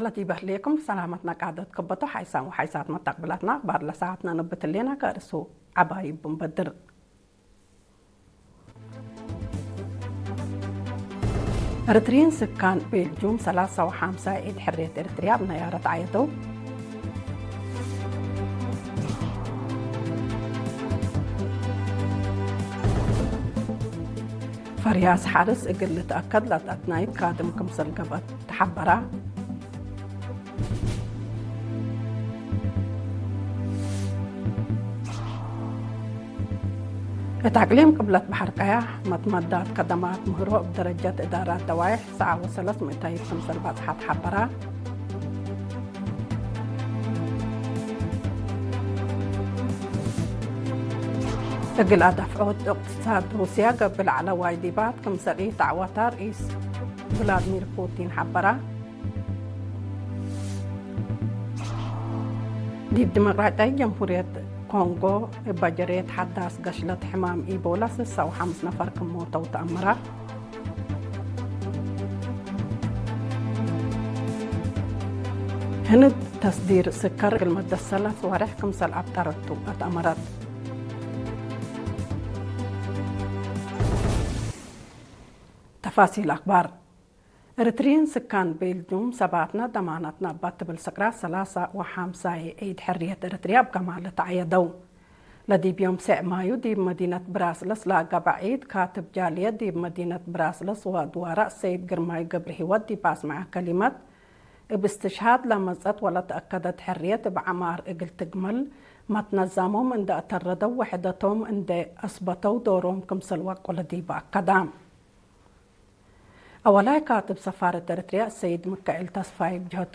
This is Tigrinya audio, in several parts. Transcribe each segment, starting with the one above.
ለቲ በህሌኩም ሰላማትና ቃደት ክበቶ ሓይሳን ወሓይሳት መታቅብላትና ባር ለሰዓትና ንብትሌና ከርእሱ ዓባይ ብንበድር። ኤርትሪን ስካን ቤልጁም ሰላሳ ወሓምሳ ኢድ ሕርየት ኤርትርያ ብነያረት ዓየተው። ፈርያስ ሓርስ እግል ልትኣከድ ለትኣትናይት ካድም ክምሰል ገብአት ተሓበራ። እት ኣቅሊም ቅብለት ባሕር ቀያሕ መትመዳት ከደማት ምህሮ እብ ደረጀት እዳራት ደዋይሕ ሰዓ ወሰለስ ምእታይት ክምሰል ባጽሓት ሓበራ። እግል ኣዳፍዖት እቅትሳድ ሩስያ ገብእ ላዕለዋይ ዲባት ክምሰል ኢተዓወታ ርኢስ ቭላድሚር ፑቲን ሓበራ። ዲብ ዲሞቅራጣይት ጀምሁርየት ኮንጎ እባ ጀሬት ሓዳስ ገሽለት ሕማም ኢቦላ ስሳ ወሓምስ ነፈር ክም ሞተው ተኣምራ። ህንድ ተስዲር ስከር እግል መደት ሰላስ ወርሕ ክምሰል ኣብጠረቱ ኣትኣመረት። ተፋሲል ኣክባር። ኤርትሪን ስካን ቤልጁም ሰባትና ደማናትና እባ ትብል ስቅራ ሰላሳ ወሓምሳይ ዒድ ሕርየት ኤርትርያ ኣብ ከማል ተዓየደው። ለዲብ ዮም ሴዕ ማዩ ዲብ መዲነት ብራስለስ ለአገበ ዒድ ካትብ ጃልየት ዲብ መዲነት ብራስለስ ወአድዋራ ሰይድ ግርማይ ገብረሂወት ዲብ አስመዐ ከሊመት፣ እብ እስትሽሃድ ለመጸት ወለተአከደት ሕርየት እብ ዐማር እግል ትግመል መትነዛሞም እንደ አተረደው ወሕደቶም እንደ አስበተው ዶሮም ክምሰል ወቁለ ዲብ አከዳ። አወላይ ካትብ ሰፋረት ኤርትርያ ሰይድ ምካኤል ተስፋይ ብጀህቱ፣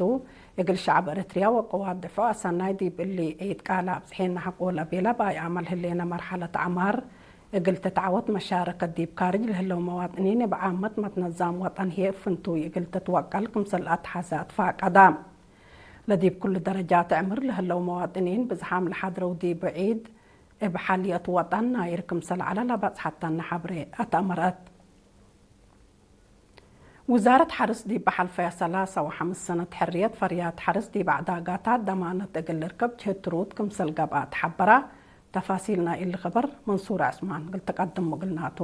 እግል ሸዕብ ኤርትርያ ወቅዋት ድፍዖ አሰናይ ዲብ እሊ ዒድ ቃለ አብጽሔና ሐቆ ለቤለ ባይ አመል ህሌነ መርሐለት ዐማር እግል ትትዓወት መሻረከት ዲብ ካርጅ ለህለው መዋጥኒን እብ ዓመት መትነዛም ወጠን ህዬ እብ ፍንቱይ እግል ትትወቀል ክምሰል አትሓዘ አትፋቀዳ። ለዲብ ኩሉ ደረጃት ዕምር ለህለው መዋጥኒን ብዝሓም ለሓድረው ዲብ ዒድ እብ ሐልየት ወጠን ናይር ክምሰል ዐለ ለበጽሐተነ ሐብሬ አትአመረት። ውዛረት ሐርስ ዲብ በሐልፈያ ሰላሳ ወሐምስ ሰነት ሕርየት ፈርያት ሐርስ ዲብ ዕዳጋታት ደማነት እግል ልርከብ ጅህት ትሩት ክምሰል ገብአ ተሐበራ። ተፋሲል ናይ እሊ ኸበር መንሱር ዐስማን እግል ተቀድም እግልናቱ።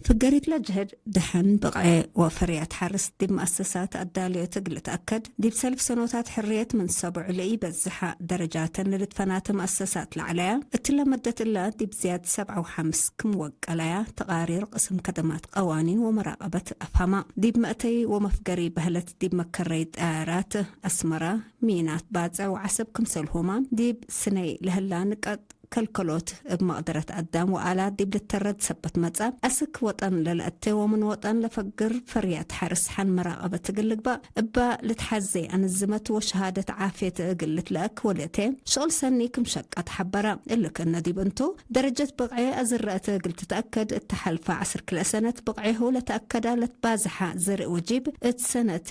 ፍገሪት ለጀህድ ደሐን ብቕዔ ወፈርያት ሐርስ ዲብ መአሰሳት አዳልዮት እግል ልትአከድ፣ ዲብ ሰልፍ ሰኖታት ሕርየት ምን ሰቡዕ ለኢበዝሐ ደረጃተን ለልትፈናተ መአሰሳት ለዐለያ፣ እትለ መደት እላ ዲብ ዝያድ ሰብዓ ወሐምስ ክም ወቀለያ ተቃሪር ቅስም ከደማት ቀዋኒን ወመራቀበት አፍሀማ። ዲብ መእተይ ወመፍገሪ በህለት ዲብ መከረይ ጠያራት አስመራ፣ ሚናት ባጽዕ ወዐሰብ ክምሰልሁማ ዲብ ስነይ ለህላ ንቀጥ ከልከሎት እብ መቅደረት አዳም ወአላት ዲብ ልተረድ ሰበት መጽአ። አስክ ወጠን ለለአቴ ወምን ወጠን ለፈግር ፈርያት ሐርስ ሐን መራቀበት እግል ልግባእ እባ ልትሐዜ አንዝመት ወሸሃደት ዓፍየት እግል ልትለአክ ወለቴ ሸቅል ሰኒ ክም ሸቀ ተሐበረ። እሊ ክእነ ዲብ እንቱ ደረጀት ብቅዔ አዝረአት እግል ትትአከድ እተ ሐልፈ ዐስር ክልኤ ሰነት ብቅዔሁ ለተአከዳ ለትባዝሐ ዘርእ ወጂብ እት ሰነት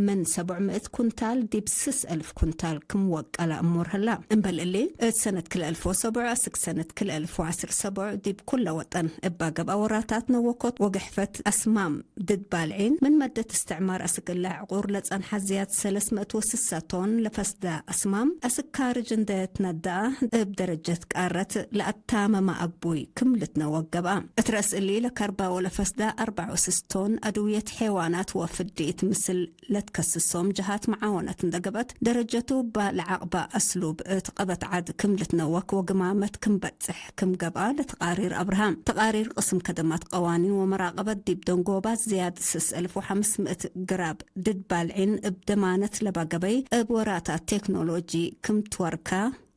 ምን ሰቡዕ ምእት ኩንታል ዲብ ስስ እልፍ ኩንታል ክም ወቀለ እሙር ህላ። እምበል እሊ፣ እት ሰነት ክልኤ እልፍ ወሰቡዕ አስክ ሰነት ክልኤ እልፍ ወዐስር ሰቡዕ ዲብ ኩለ ወጠን እባ ገብአ ወራታት ነወኮት ወገሕፈት አስማም ድድ ባልዒን ምን መደት እስትዕማር አስክ እለ ዕቁር ለጸንሐ ዝያድ ሰለስ ምእት ወስሳ ቶን ለፈስዳ አስማም አስክ ካርጅ እንደ ትነደአ እብ ደረጀት ቃረት ለአታመመ አግቡይ ክም ልትነወቅ ገብአ። እት ረእስ እሊ ለከርባ ወለፈስዳ አርበዓ ወስስ ቶን አድውየት ሔዋናት ወፍዲት ምስል ለትከስሶም ጀሃት መዓወነት እንደ ገብአት፣ ደረጀቱ እባ ለዐቅባ አስሉብ እት ቀበት ዐድ ክም ልትነወክ ወግማመት ክም በጽሕ ክም ገብአ ለተቃሪር አብርሃ። ተቃሪር ቅስም ከደማት ቀዋኒን ወመራቀበት ዲብ ደንጎባ ዝያድ ስስ እልፍ ወሐምስ ምእት ግራብ ድድ ባልዒን እብ ደማነት ለባ ገበይ እብ ወራታት ቴክኖሎጂ ክም ትወርካ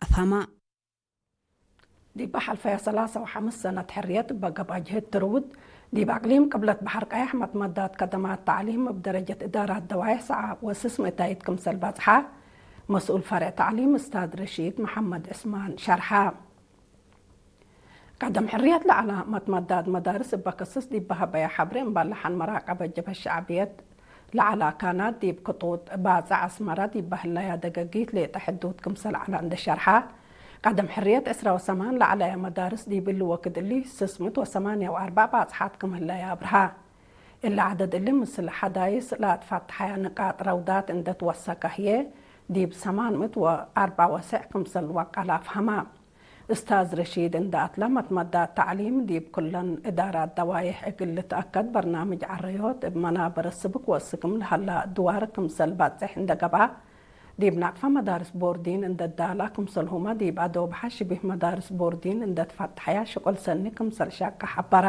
አፍሃማ። ዲብ ሐልፈያ ሰላሳ ወሐምስ ሰነት ሕርየት እባ ገብአ ጅህት ትርውት፣ ዲብ አቅሊም ቅብለት በሐር ቀያሕ መትመዳት ከደማት ተዕሊም እብ ደረጀት እዳራት ደዋይሕ ሰዓ ወስስ ምእታይት ክምሰል ባጽሓ፣ መስኡል ፈርዕ ተዕሊም እስታድ ረሺድ መሐመድ ዕስማን ሸርሓ። ቀደም ሕርየት ለዐላ መትመዳት መዳርስ እባ ክስስ ዲብ በሀበያ ሐብሬ እምበል ለሐን መራቀበት ጀብሀት ሸዕብየት ለዐላ ካናት ዲብ ክጡጥ ባጽዕ አስመራ ዲብ በህለያ ደገጊት ሌጠ ሕዱድ ክምሰል ዐላ እንደ ሸርሓ፣ ቀደም ሕርየት ዕስራ ወሰማን ለዐለያ መዳርስ ዲብ እሊ ወክድ እሊ ስስ ምእት ወሰማንያ ወአርበዕ ባጽሓት ክም ህለያ አብርሃ። እለ ዐደድ እሊ ምስል ሐዳይስ ለአትፋተሐያ ንቃጥ ረውዳት እንደ ትወሰከ ህዬ፣ ዲብ ሰማን ምእት ወአርበዕ ወሰዕ ክምሰል ወቀል አፍሀማ። እስታዝ ረሺድ እንደ አትለ፣ መትመዳት ተዕሊም ዲብ ኩለን እዳራት ደዋይሕ እግል ልትአከድ በርናምጅ ዐረዮት እብ መናብር ስብክ ወስግም ለሀላ ድዋር ክምሰል ባጽሕ እንደ ገብአ፣ ዲብ ናቅፈ መዳርስ ቦርዲን እንደ ዳላ ክምሰልሁመ ዲብ አዶብሐ ሽቢህ መዳርስ ቦርዲን እንደ ትፈተሐያ ሽቁል ሰኒ ክምሰል ሸቀ ሐበረ።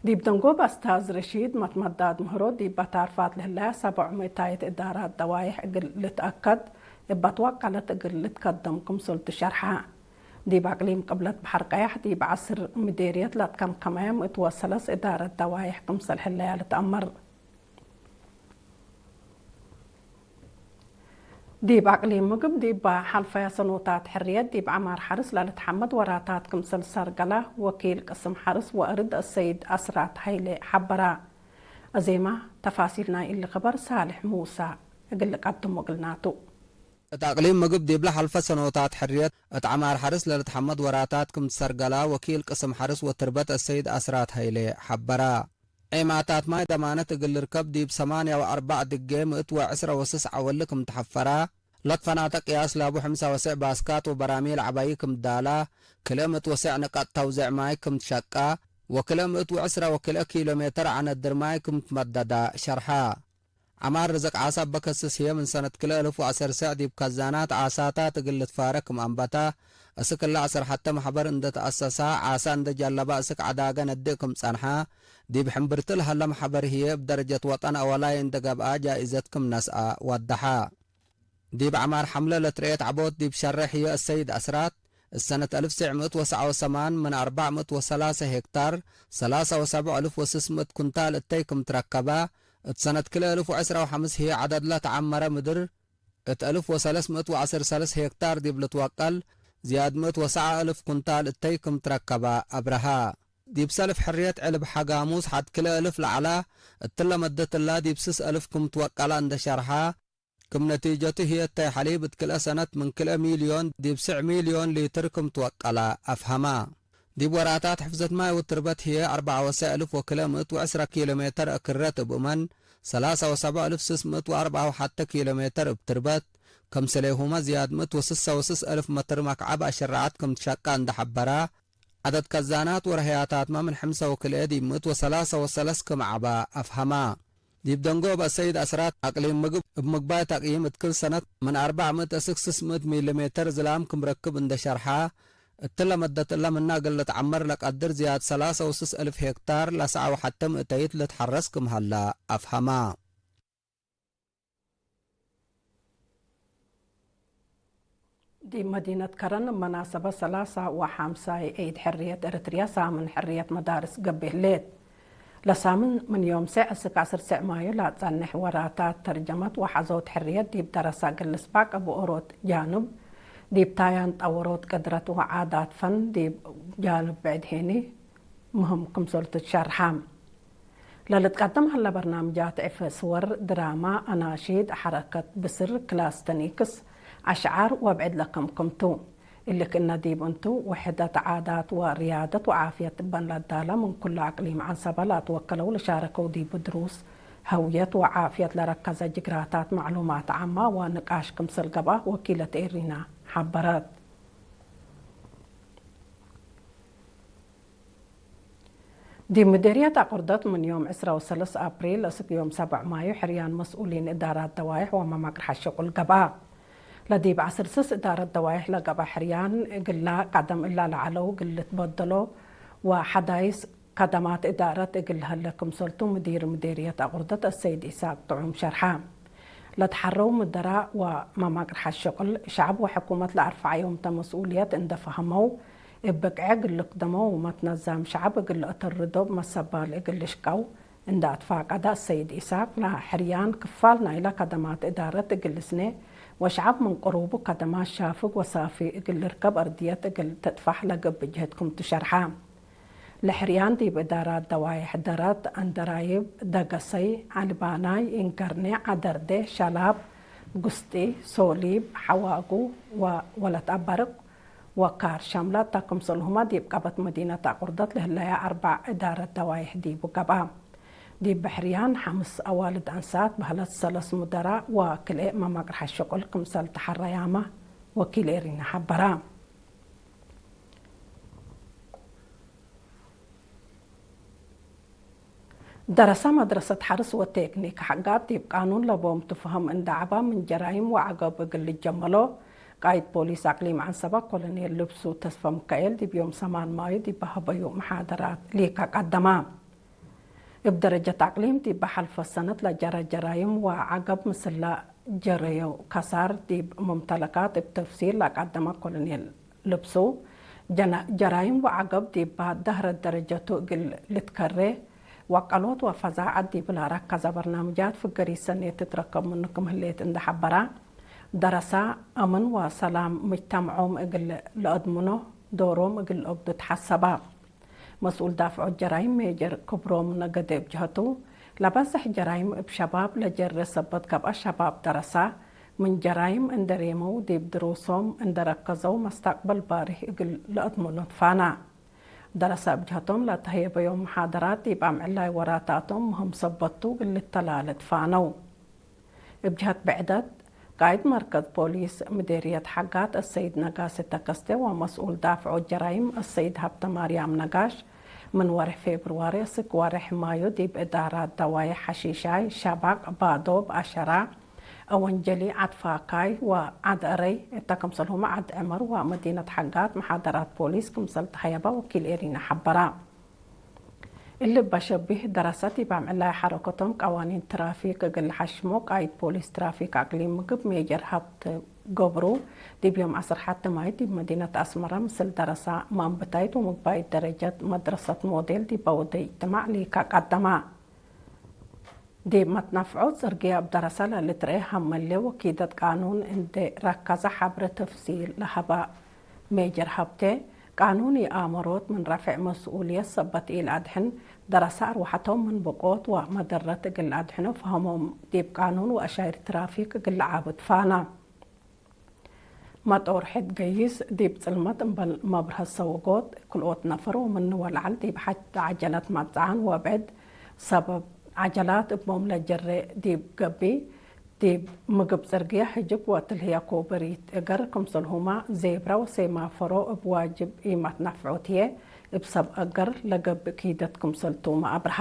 ዲብ ደንጎብ አስታዝ ረሺድ መትመዳት ምህሮ ዲብ በታርፋት ለህለያ ሰብዕ ምእታይት እዳራት ደዋይሕ እግል ልትአከድ እበ ትወቀለት እግል ልትከደም ክምሰል ትሸርሐ። ዲብ አቅሊም ቅብለት በሐር ቀያሕ ዲብ ዐስር ምዴርየት ለትከምከመየ ምእት ወሰለስ እዳረት ደዋይሕ ክምሰል ህለያ ልትአመር። ዲብ አቅሊም ምግብ ዲብ ሐልፈያ ሰኖታት ሕርየት ዲብ ዐማር ሐርስ ለልትሐመድ ወራታት ክምሰል ሰርገላ ወኪል ቅስም ሐርስ ወእርድ አሰይድ አስራት ሀይሌ ሐበራ። አዜማ ተፋሲል ናይ እሊ ክበር ሳልሕ ሙሳ እግል ቀድሞ እግልናቱ። እት አቅሊም ምግብ ዲብለ ሐልፈ ሰኖታት ሕርየት እት ዐማር ሐርስ ለልትሐመድ ወራታት ክም ትሰርገላ ወኪል ቅስም ሐርስ ወትርበት አሰይድ አስራት ሀይሌ ሐበራ። ዔማታት ማይ ደማነት እግል ልርከብ ዲብ ሰማንያ ወአርበዕ ድጌ ምእት ወዕስረ ወስስ ዐወሊ ክም ተሐፈራ፣ ለትፈናተ ቅያስ ላቡ ሕምሳ ወስዕ ባስካት ወበራሚል ዐባዪ ክም ዳላ፣ ክልኤ ምእት ወስዕ ንቀጥ ተውዜዕ ማይ ክም ትሸቃ፣ ወክልኤ ምእት ወዕስረ ወክልኤ ኪሎ ሜተር ዐነድር ማይ ክም ትመደዳ ሸርሓ። ዐማር ርዝቅ ዓሳ እበ ከስስ ህዬ ምን ሰነት ክልኤ እልፍ ወዐሰርተ ዲብ ከዛናት ዓሳታት እግል ልትፋረ ክም አንበታ፣ እስክ እለ ዐሰር ሐተ መሕበር እንደ ተአሰሳ፣ ዓሳ እንደ ጀለባ እስክ ዐዳገ ነድእ ክም ጸንሓ፣ ዲብ ሕምብርቲ ለሀለ መሕበር ህዬ እብ ደረጀት ወጠን አወላይ እንደ ገብአ ጃኢዘት ክም ነስአ ወደሓ። ዲብ ዐማር ሐምለ ለትርኤት ዐቦት ዲብ ሸሬ ህዬ አሰይድ አስራት፣ እሰነት አልፍ ትስዕ ምእት ወሰብዓ ወሰማን ምን አርበዕ ምእት ወሰላሰ ሄክታር፣ ሰላሳ ወሰብዕ አልፍ ወስስ ምእት ኩንታል እተይ ክም ትረከበ፣ እት ሰነት ክልኤ እልፍ ወዕስራ ወሐምስ ህዬ ዐደድ ለተዐመረ ምድር፣ እት አልፍ ወሰለስ ምእት ወዐስር ሰለስ ሄክታር ዲብ ልትወቀል፣ ዝያድ ምእት ወሰብዓ አልፍ ኩንታል እተይ ክም ትረከበ አብረሀ። ዲብ ሰልፍ ሕርየት ዕልብ ሐጋሙስ ሐድ ክልኤ እልፍ ለዐላ፣ እትለ መደትላ ዲብ ስስ አልፍ ክም ትወቀላ እንደ ሸርሓ፣ ክም ነቲጀቱ ህዬ እተይ ሐሊብ እት ክልኤ ሰነት ምን ክልኤ ሚልዮን ዲብ ስዕ ሚልዮን ሊትር ክም ትወቀላ አፍሀማ። ዲብ ወራታት ሕፍዘት ማይ ወትርበት ህዬ አርበዓ ወሰዕ እልፍ ወክልኤ ምእት ወዕስረ ኪሎ ሜተር እክረት እብ እመን፣ ሰላሳ ወሰብዕ እልፍ ስስ ምእት ወአርበዓ ወሐተ ኪሎ ሜተር እብ ትርበት፣ ከምሰሌሁመ ዝያድ ምእት ወስሰ ወስስ እልፍ መትር መክዐብ አሸረዓት ክም ትሸቃ እንደ ሐበራ፣ ዐደድ ከዛናት ወረህያታትመ ምን ሕምሰ ወክልኤ ዲብ ምእት ወሰላሰ ወሰለስ ክም ዐባ አፍሀማ። ዲብ ደንጎ እብ አሰይድ አስራት አቅሊም ምግብ እብ ምግባይ ተቅይም እት ክል ሰነት ምን አርበዕ ምእት እስክ ስስ ምእት ሚሊ ሜተር ዝላም ክም ረክብ እንደ ሸርሓ፣ እትለ መደት እለ ምነ እግል ልትዐመር ለቀድር ዝያድ ሰላሰ ወስስ እልፍ ሄክታር ለሰዓ ወሐተ ምእተይት ልትሐረስ ክም ሀላ አፍሀማ። ዲብ መዲነት ከረን መናሰበት ሰላሳ ወሐምሳይ ዒድ ሕርየት ኤረትርያ ሳምን ሕርየት መዳርስ ገብእ ህሌት። ለሳምን ምን ዮም ሴዕ እስክ ዐስር ሴዕ ማዩ ለአጸንሕ ወራታት ተርጀመት ወሐዞት ሕርየት ዲብ ደረሳ እግል ልስባቅ እብ ኦሮት ጃንብ ዲብ ታያን ጠወሮት ቅድረት ወዓዳት ፈን ዲብ ጃንብ ብዕድ ሄኒ ምህም ክምሰል ትትሸርሐ። ለልትቀደም ሀለ በርናምጃት ዕፍ ስወር፣ ድራማ፣ አናሺድ፣ ሐረከት ብስር፣ ክላስተኒክስ፣ አሽዓር ወብዕድ ለከምክምቱ። እሊ ክእነ ዲብ እንቱ፣ ውሕደት ዓዳት ወርያደት ወዓፍየት እበን ለዳለ ምን ኩሉ አቅሊም ዐንሰበ ለአትወከለው ለሻረከው ዲብ ድሩስ፣ ሀውየት ወዓፍየት ለረከዘ ጅግራታት መዕሉማት ዓማ ወንቃሽ ክምሰል ገብአ ወኪለት ኤሪና ሐበረት። ዲብ ምዴርየት አቁርደት ምን ዮም ዕስራ ወሰለስ አፕሪል እስክ ዮም ሰብዕ ማዩ ሕርያን መስኡሊን እዳራት ደዋይሕ ወመማቅርሐ ሸቁል ገብአ። ለዲብ ዐስር ስስ እዳረት ደዋይሕ ለገብአ ሕርያን እግላ ቀደም እላ ለዐለው እግል ልትበደሎ ወሐዳይስ ከደማት እዳረት እግል ለሀለ ክምሰልቱ ምዲር ምዴርየት አቁርደት አሰይድ ኢሳቅ ጥዑም ሸርሐ። ለትሐረው ምደራ ወመማቅርሐት ሸቁል፣ ሸዐብ ወሕኩመት ለአርፈዐዮም ተ መስኡልየት እንደ ፈሀመው፣ እብ ብቅዕ እግል ልክደሞ ወመትነዛም ሸዐብ እግል ለአተርዶ እብ መሰባል እግል ልሽቀው እንደ አትፋቀደ አሰይድ ኢሳቅ፣ ለሕርያን ክፋል ናይለ ከደማት እዳረት እግል ልስኔ ወሸዐብ ምን ቅሩቡ ከደማት ሻፍግ ወሳፊ እግል ልርከብ አርድየት እግል ትጥፋሕ ለገብእ ጅህድ ክምቱ ሸርሐ። ለሕርያን ዲብ እዳራት ደዋይሕ ደረት፣ አንደራይብ፣ ደገሰይ፣ ዐልባናይ፣ ኢንከርኔ፣ ዐደርዴ፣ ሸላብ፣ ጉስጢ፣ ሶሊብ፣ ሐዋጉ ወወለት አባርቅ ወካር ሻምላ እታ ክምሰልሁማ ዲብ ቀበት መዲነት ኣቁርደት ለህለያ ኣርባዕ እዳረት ደዋይሕ ዲቡ ገብኣ። ዲብ ብሕርያን ሓምስ ኣዋልድ ኣንሳት ባህለት ሰለስ ሙደራ ወክልኤ መማቅርሓ ሸቁል ክምሰል ተሓረያማ ወኪል ኤሪና ሓበራ። ደረሳ መድረሰት ሓርስ ወቴክኒክ ሓጋት ዲብ ቃኑን ለቦም ትፍህም እንዳዕባ ምን ጀራይም ወዓገብ እግል ልጀመሎ ቃይድ ፖሊስ ኣቅሊም ዓንሰባ ኮሎኔል ልብሱ ተስፈ ሚካኤል ዲብ ዮም ሰማን ማዩ ዲብ በሀበዩ መሓደራት ሊካ ቀደማ። እብ ደረጀት ኣቅሊም ዲብ በሓልፈ ሰነት ለጀረ ጀራይም ወዓገብ ምስላ ጀረዮ ከሳር ዲብ ሙምተለካት እብ ተፍሲር ለቀደመ ኮሎኔል ልብሱ፣ ጀና-፣ ጀራይም ወዓገብ ዲባ ደህረት ደረጀቱ እግል ልትከሬ፣ ወቀሎት ወፈዛዐት ዲብላ ረከዘ በርናምጃት ፍገሪ ሰኔ ትትረከብ ምኑ ክም ህሌት እንደ ሐበራ፣ ደረሳ፣ አምን ወሰላም ምጅተምዖም እግል ለአድምኖ፣ ዶሮም እግል ለአብዱ ተሐሰባ። መስኡል ዳፍዖት ጀራይም ሜጀር ክብሮም ነገደ እብ ጀሀቱ፣ ለበዝሕ ጀራይም እብ ሸባብ ለጀሬ ሰበት ገብአ ሸባብ ደረሳ፣ ምን ጀራይም እንደ ሬመው ዲብ ድሩሶም እንደ ረከዘው መስተቅበል ባሪህ እግል ለአድምኖ ትፋና። ደረሳ እብ ጀሀቶም ለተህየበዮም መሓደራት ዲብ አምዕላይ ወራታቶም ምህም ሰበቱ እግል ልተላለ ትፋነው። እብ ጀሀት ብዕደት፣ ቃይድ መርከዝ ፖሊስ ምዴርየት ሓጋት አሰይድ ነጋሲ ተከስቴ ወመስኡል ዳፍዖ ጀራይም አሰይድ ሀብተማርያም ነጋሽ፣ ምን ወርሕ ፌብርዋሪ እስክ ወርሕ ማዩ ዲብ እዳራት ደዋይ ሐሺሻይ፣ ሸባቅ፣ ባዶ፣ ብአሸራ፣ አወንጀሊ፣ ዓድ ፋካይ ወዓድ አረይ እተ ክምሰልሁመ ዓድ ዕመር ወመዲነት ሓጋት መሓደራት ፖሊስ ክምሰል ተሀየባ ወኪል ኤሪና ሐበራ። እሊ በሸቢህ ደረሰት ዲብ አምዕላይ ሐረከቶም ቀዋኒን ትራፊክ እግል ሐሽሞ ቃይድ ፖሊስ ትራፊክ አቅሊም ምግብ ሜጀር ሀብት ገብሩ ዲብ ዮም ዐስር ሐቲ ማይ ዲብ መዲነት አስመራ ምስል ደረሳ ማንብታይት ወምግባይት ደረጀት መድረሰት ሞዴል ዲብ በውደ ኢጅትማዕ ሊካ ቀደማ። ዲብ መትነፍዖ ጽርግያ እብ ደረሳ ለልትርኤ ሀመሌ ወኪደት ቃኑን እንዴ ረከዘ ሐብረ ተፍሲል ለሀባ ሜጀር ሀብቴ፣ ቃኑን ይአመሮት ምን ረፍዕ መስኡልየት ሰበት ኢልአድሕን፣ ደረሳ አርወሐቶም ምን ብቆት ወመደረት እግል ለአድሕኖ ፈሀሞም ዲብ ቃኑን ወአሻይር ትራፊክ እግል ለዓብድ ፋና። መጦር ሕድ ገይስ ዲብ ጽልመት እምበል መብርሀት ሰወጎት፣ ክልኦት ነፈር ወምኒ ወለዓል ዲብ ሐድ ዐጀለት መጽዓን ወብዕድ ሰበብ ዐጀላት እቦም ለጀሬ ዲብ ገቢ፣ ዲብ ምግብ ጽርግያ ህጅግ ወትልህያ ኮበሪት እገር ክምሰልሁማ ዜብራ ወሴማፈሮ እብ ዋጅብ ኢመትነፍዖት ህዬ እብ ሰብ እገር ለገብእ ክይደት ክምሰልቱመ አብርሃ።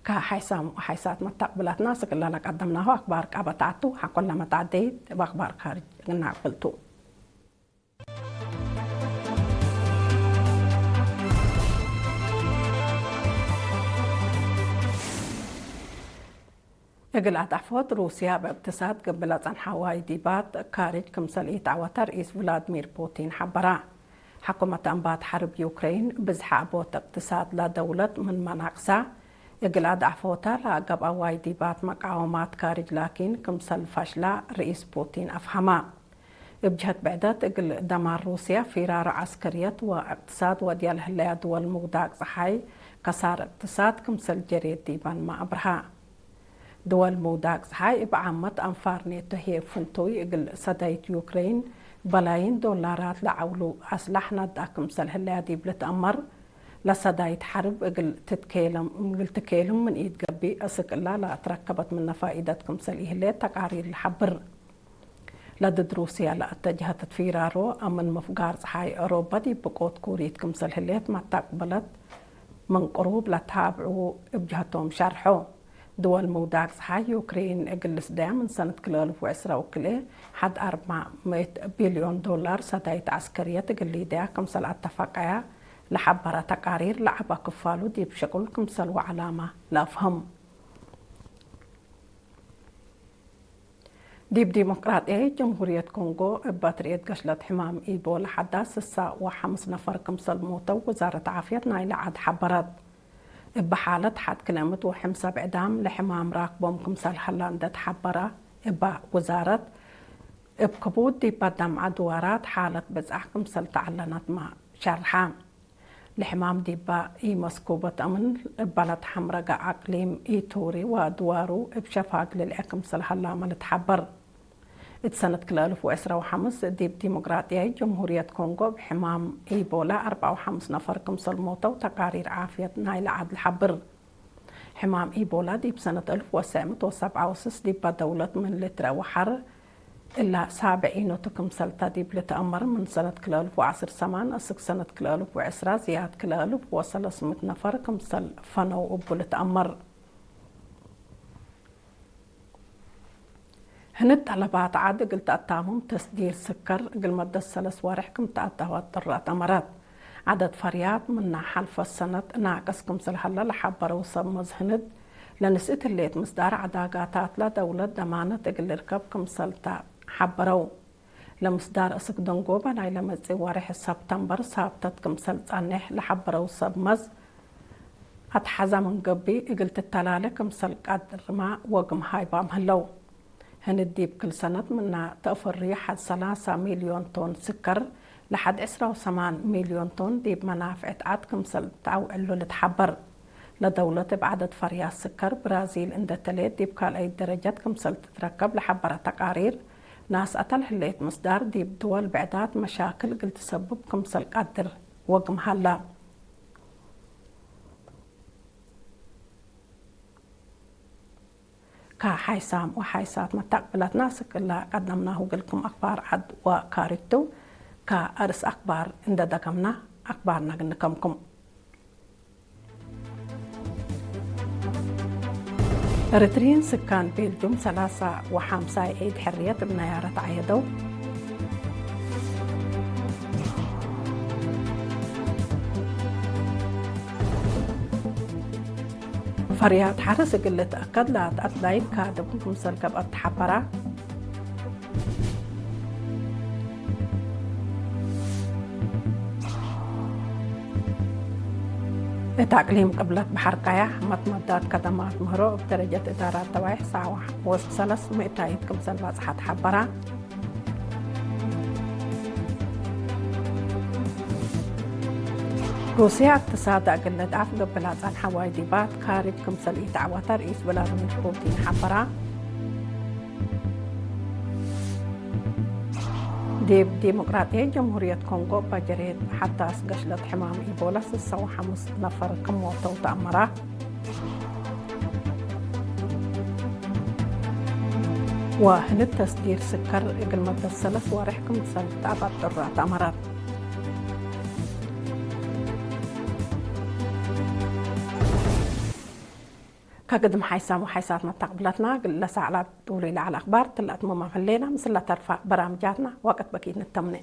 ከሓይሳም ወሓይሳት መታቅብላትና ስክላላ ቀደምናሁ አክባር ቃበታቱ ሐኮላ መታዕደይት እብ አክባር ካርጅ እናቅብልቱ። እግል አጣሕፎት ሩስያ እብ እቅትሳድ ገብእ ለጸንሐ ዋይዲባት ካርጅ ክምሰል ኢተዐወተ ርኢስ ቭላድሚር ፑቲን ሐበራ። ሐኩመት አንባት ሐርብ ዩክሬን ብዝሐ አቦት እቅትሳድ ለደውለት ምን መናቅሳ እግል አዳዕፎታ ለአገብአ ዋይዲባት መቃወማት ካርጅ ላኪን ክምሰል ፈሽላ ርኢስ ፑቲን አፍሀማ። እብ ጀሀት ብዕደት እግል ደማር ሩስያ ፊራሮ ዐስከርየት ወእቅትሳድ ወድያ ለህለያ ድወል ምውዳቅ ጸሓይ ከሳር እቅትሳድ ክምሰል ጀርየት ዲበንመ አብርሃ። ድወል ምውዳቅ ጸሓይ እብ ዓመት አንፋር ኔቶ ህዬ ፍንቱይ እግል ሰዳይት ዩክሬን በላይን ዶላራት ለዐውሉ አስላሕ ናዳ ክምሰል ህለያ ዲብ ልትአመር፣ ለሰዳይት ሐርብ እግል ትትኬለም፣ እግል ትኬልም ምን ኢድ ገቢእ እስክ እላ ለአትረከበት ምነ ፋኢደት ክምሰል ኢህሌት ተቃሪር ለሐብር። ለድድ ሩስያ ለአተጀሀተት ፊራሮ አምን ምፍጋር ጸሓይ ኦሮባ ዲብ ብቆት ኩሪት ክምሰል ህሌት መታቅበለት ምን ቅሩብ ለተሃብዑ እብ ጀሀቶም ሸርሖ። ድወል ምውዳቅ ጸሓይ ዩክሬን እግል ልስደያ ምን ሰነት ክልተ አልፍ ወዕስራ ወክልኤ ሐድ አርባዕ ምእት ቢልዮን ዶላር ሰዳይት ዐስከርየት እግል ሊደያ ክምሰል አተፋቀያ ለሐበረ ተቃሪር ለዐባ ክፋሉ ዲብ ሸቁል ክምሰል ወዐላማ ለአፍህም። ዲብ ዲሞቅራጥያይት ጀምሁርየት ኮንጎ እብ በትርየት ገሽለት ሕማም ኢቦላ ሐዳስ ስሳ ወሐምስ ነፈር ክምሰል ሞተው ወዛረት ዓፍየት ናይለ ዐድ ሐበረት። እብ ሓለት ሐድ ክልኤ ምእት ወሐምሳ ብዕዳም ለሕማም ራክቦም ክምሰል ሀላ እንደ ተሐበረ እባ ውዛረት፣ እብ ክቡድ ዲብ በዳም ዐድዋራት ሓለት ብጻሕ ክምሰል ተዐለነትመ ሸርሐ። لحمام ዲባ ኢመስኩ በጠምን እባላት ሓምረጋ ኣቅሊም ኢቱሪ ወድዋሩ እብ ሸፋግ ልልዐ ክምሰል ሀላመ ልትሓበር። እት ሰነት ክለ እልፍ ወዕስራ ወሓምስ ዲብ ዲሞቅራጥያይ ጀምሁርየት ኮንጎ እብ ሕማም ኢቦላ ኣርብዓ ወሓምስ ነፈር ክምሰል ሞተው ተቃሪር ዓፍየት ናይለ ዓድ ልሓብር። ሕማም ኢቦላ ዲብ ሰነት እልፍ ወሰዕ ምእት ወሰብዓ ወስስ ዲባ ደውለት ምን ልትረ ወሓር እላ ሳብዕ ኢኖቱ ክምሰልታ ዲብ ልትአመር ምን ሰነት ክለ እልፍ ወዓስር ሰማን እስክ ሰነት ክለ እልፍ ወዕስራ ዝያድ ክለ እልፍ ወሰለስ ምእት ነፈር ክምሰል ፈነው እቡ ልትአመር። ህንድ ጠለባት ዓድ እግል ተአታምም ተስዲር ስከር እግል መደት ሰለስ ዋርሕ ክም ተአታወጥር አተመረት። ዓደድ ፈርያት ምና ሐልፈ ሰነት ናቅስ ክምሰል ሀለ ለሐበረው ሰብ መዝ ህንድ፣ ለንስእት ህሌት ምስዳር ዐዳጋታትለ ደውለት ደማነት እግል ልርከብ ክምሰል ተሐበረው። ለምስዳር እስክ ደንጎበ ናይ ለመጽእ ወርሕ ሰብተምበር ሳብተት ክምሰል ጸኔሕ ለሐበረው ሰብ መዝ፣ አትሓዛ ምን ገብእ እግል ትተላለ ክምሰል ቀድርማ ወግም ሃይባም ህለው። ህንድ ዲብ ክል ሰነት ምና ተእፍሪ ሐድ ሰላሳ ሚልዮን ቶን ስከር ለሐድ ዕስራ ወሰማን ሚልዮን ቶን ዲብ መናፍዕት ዓድ ክምሰል ተአውዕሉ ልትሓበር። ለደውለት እብ ዓደድ ፈርያት ስከር ብራዚል እንደ ተሌት ዲብ ካልአይት ደረጀት ክምሰል ትትረከብ ለሐበረ ተቃሪር፣ ናስ አተል ህሌት ምስዳር ዲብ ድወል ብዕዳት መሻክል እግል ትሰብብ ክምሰል ቀድር ወግም ሀላ። ከሓይሳም ወሓይሳት መታቅብለትና ስክላ ቀደምናሁ ግልኩም አክባር ዓድ ወካሪቱ። ከአርስ አክባር እንደ ደገምና አክባርና ግንከምኩም። ኤርትሪን ስካን ቤልጁም ሰላሳ ወሓምሳይ ዒድ ሕርየት እብ ነያረት ዓየደው። ፈርያት ሐርስ እግል ልትአከድ ለአትአትላይት ካድም ክምሰል ገብአት ተሐበራ። እት አቅሊም ቅብለት በሐር ቀያሕ መትመዳት ከደማት ምህሮ እብ ደረጀት እዳራት ደዋይሕ ሳዋ ወስድ ሰለስ ምእታይት ክምሰል ባጽሓ ተሐበራ። ሩስያ እቅትሳዳ እግል ለድዓፍ ገብእ ለጸንሐ ዋይዲባት ካርብ ክምሰል ኢተዐወተ ርኢስ ቭላድሚር ፑቲን ሐበራ። ዲብ ዲሞቅራጥያይት ጀምሁርየት ኮንጎ እባ ጀሬት ሐዳስ ገሽለት ሕማም ኢቦላ ስሳ ወሐሙስ ነፈር ክም ሞተው ተአመራ። ወህንድ ተስዲር ስከር እግል መደት ሰለስ ዋርሕ ክምሰል ተአባጥራ ተአመራት። ከግድም ሓይሳም ወሓይሳት መታቅብለትና ግለ ሳዕላት ውሉይ ለዓል ኣኽባር ትላእትሞማም ህሌና ምስላ ተርፋ በራምጃትና ወቅት በኪት ንተምነ።